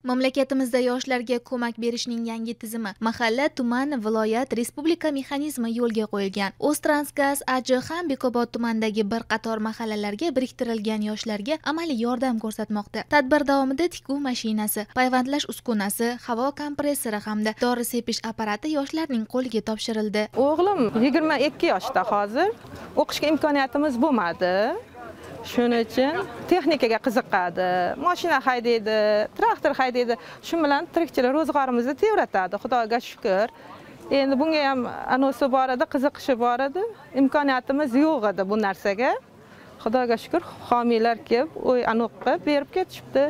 Mamlakatimizda yoshlarga ko'mak berishning yangi tizimi mahalla, tuman, viloyat, respublika mexanizmi yo'lga qo'yilgan. O'ztransgaz AJ ham Bekobod tumanidagi bir qator mahallalarga biriktirilgan yoshlarga amaliy yordam ko'rsatmoqda. Tadbir davomida tikuv mashinasi, payvandlash uskunasi, havo kompressori hamda dori sepish apparati yoshlarning qo'liga topshirildi. O'g'lim 22 yoshda hozir. O'qishga imkoniyatimiz bo'lmadi. Shuning uchun texnikaga qiziqadi, mashina haydaydi, traktor haydaydi. Shu bilan tirikchilik ro'zg'orimizni tevratadi, Xudoga shukr. Endi bunga ham anosi bor edi, qiziqishi bor edi. Imkoniyatimiz yo'q edi bu narsaga. Xudoga shukr, homiylar kelib, o'y aniq qilib berib ketishibdi.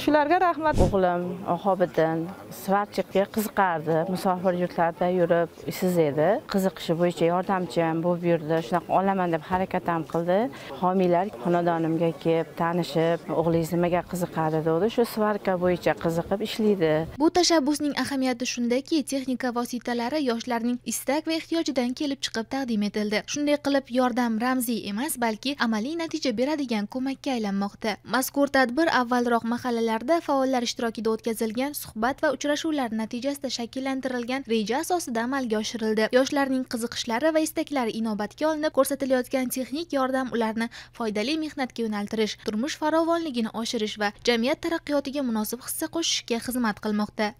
Shularga rahmat. O'g'lim Ahobiddin svarchikka qiziqardi. Musofir yurtlarda yurib, ishsiz edi. Qiziqishi bo'yicha yordamchi ham bo'lib yurdi. Shunaqa olaman deb harakat ham qildi. Homiylar xonadonimga kelib, tanishib, o'g'lingiz nimaga qiziqadi dedi. Shu svarka bo'yicha qiziqib ishlaydi. Bu tashabbusning ahamiyati shundaki, texnika vositalari yoshlarning istak va ehtiyojidan kelib chiqib taqdim etildi. Shunday qilib, yordam ramziy emas, balki amaliy natija beradigan ko'makka aylanmoqda. Mazkur tadbir avvalroq mahallalarda faollar ishtirokida o'tkazilgan suhbat va uchrashuvlar natijasida shakllantirilgan reja asosida amalga oshirildi. Yoshlarning qiziqishlari va istaklari inobatga olinib, ko'rsatilayotgan texnik yordam ularni foydali mehnatga yo'naltirish, turmush farovonligini oshirish va jamiyat taraqqiyotiga munosib hissa qo'shishga xizmat qilmoqda.